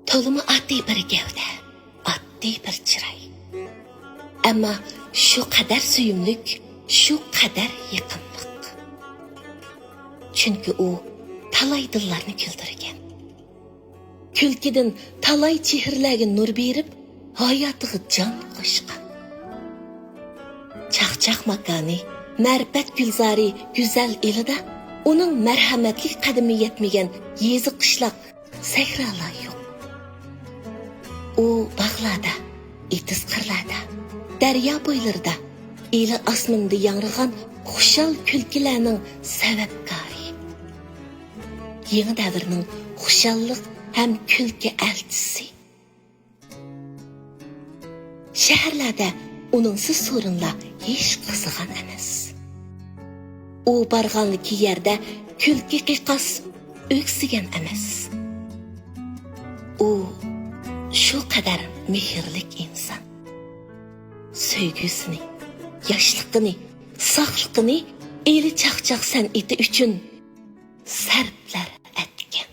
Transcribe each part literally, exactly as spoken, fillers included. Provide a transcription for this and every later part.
تولىمۇ ئاددىي بىر گەۋدە، ئاددىي بىر چىراي. ئەمما شۇ قەدەر سۆيۈملۈك، شۇ قەدەر يېقىملىق. چۈنكى ئۇ تالاي دىللارنى كۈلدۈرگەن. كۈلكىدىن تالاي چېھرىلەرگە نۇر بېرىپ، ھاياتىغا جان قوشقان. چاقچاق ماكانى، مەرىپەت گۈلزارى گۈزەل ئېلىدا ئۇنىڭ مەرھەمەتلىك قەدىمى يەتمىگەن يېزا، قىشلاق، سەھرالار يوق. ئۇ باغلاردا، ئېتىز قىرلاردا، دەريا بويلىرىدا، ئىلى ئاسمىنىدا ياڭرىغان خۇشال كۈلكىلەرنىڭ سەۋەبكارى. يېڭى دەۋرنىڭ خۇشاللىق ھەم كۈلكە ئەلچىسى. شەھەرلەردە ئۇنىڭسىز سورۇنلار ھېچ قىزىغان ئەمەس. ئۇ بارغانلىكى يەردە كۈلكە قىيقاس ئۆكسىگەن ئەمەس. ئۇ شۇ قەدەر مېھىرلىك ئىنسان. سۆيگۈسىنى، ياشلىقىنى، ساقلىقىنى ئىلى چاقچاق سەنئىتى ئۈچۈن سەرپلەر ئەتكەن.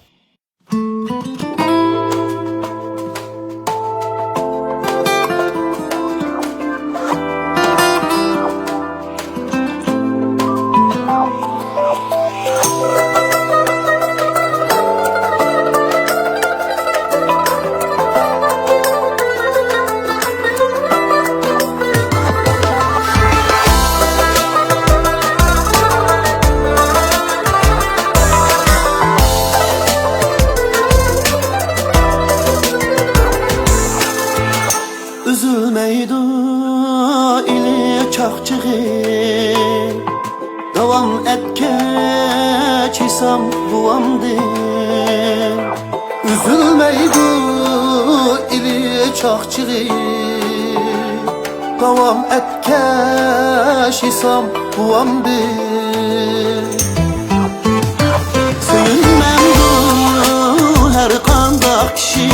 ئۈزۈلمەيدۇ ئىلى چاقچىقى، داۋام ئەتكەچ ھېسام بوۋامدىن. ئۈزۈلمەيدۇ ئىلى چاقچىقى، داۋام ئەتكەچ ھېسام بوۋامدىن. سۆيۈنمەمدۇ ھەر قانداق كىشى،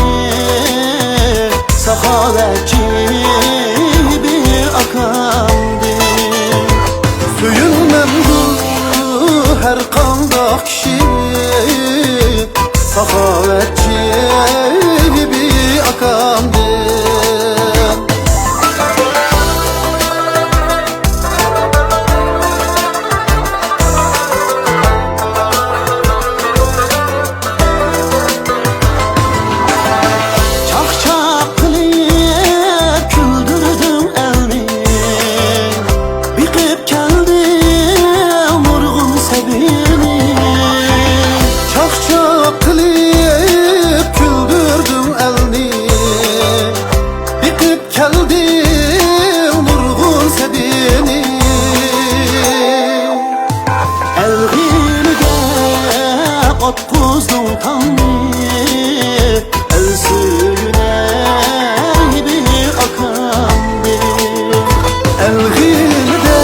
ساخاۋەتچى بىر ئاكامدىن. سۆيۈنمەمدۇ ھەر قانداق كىشى، ساخاۋەتچى بىر ئاكامدىن. چاقچاق قىلىپ كۈلدۈردۈڭ ئەلنى، بېقىپ كەلدىڭ نۇرغۇن سەبىينى. چاقچاق قىلىپ كۈلدۈردۈڭ ئەلنى، بېقىپ كەلدىڭ نۇرغۇن سەبىينى. ئەل غېمىدە ئاتقۇزدۇڭ تاڭنى، ئەل سۆيۈنەر بىر ئاكامدىن. ئەل غېمىدە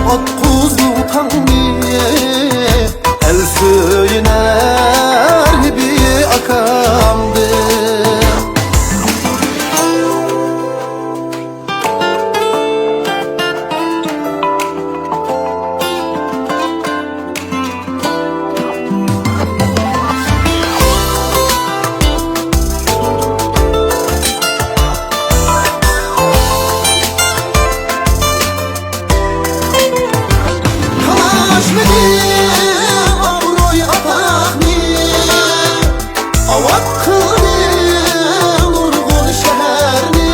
ئاتقۇزدۇڭ تاڭنى، ئەل سۆيۈنەر بىر ئاكامدىن. تالاشمىدى ئابرۇي ئاتاقنى، ئاۋات قىلدى نۇرغۇن شەھەرنى.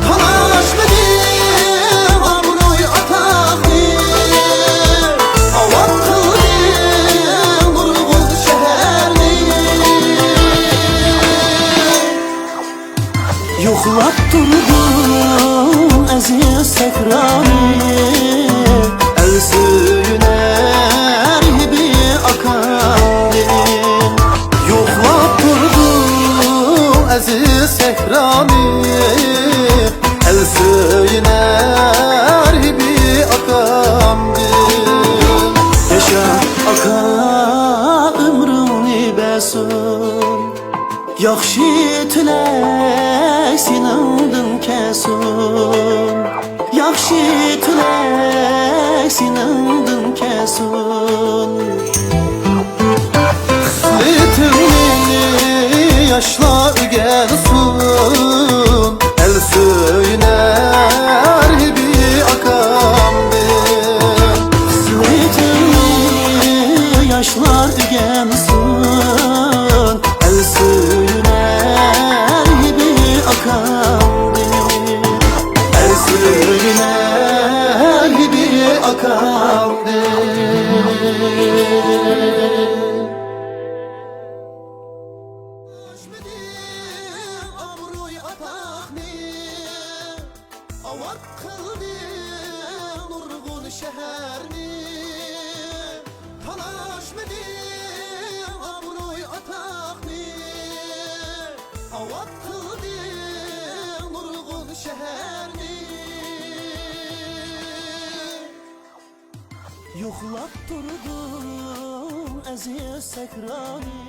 تالاشمىدى ئابرۇي ئاتاقنى، ئاۋات قىلدى نۇرغۇن شەھەرنى. يوقلاپ تۇردۇم ئەزىز سەھرانى، ئەل سۆيۈنەر بىر ئاكامدىن. يوقلاپ تۇردۇم ئەزىز سەھرانى، ئەل سۆيۈنەر بىر ئاكامدىن. ياشا ئاكا، ئۆمرۈڭنى بەرسۇن. ياخشى تىلەك سېنىڭدىن كەلسۇن، ياخشى تىلەك سېنىڭدىن كەلسۇن. خىسلىتىڭنى ياشلار ئۆگەنسۇن، ئەل سۆيۈنەر ھىدى ئاكامدىن. قىسمىتىڭنى ياشلار ئۆگەنسۇن، ئەل سۆيۈنەر ھىدى ئاكامدىن. ئەل سۆيۈنەر ھىدى ئاكامدىن. تالاشمىدىڭ ئابرۇي ئاتاقنى، ئاۋات قىلدىڭ نۇرغۇن شەھەرنى. تالاشمىدىڭ ئابرۇي ئاتاقنى، ئاۋات قىلدىڭ نۇرغۇن شەھەرنى. يوقلاپ تۇردۇم ئەزىز سەھرانى.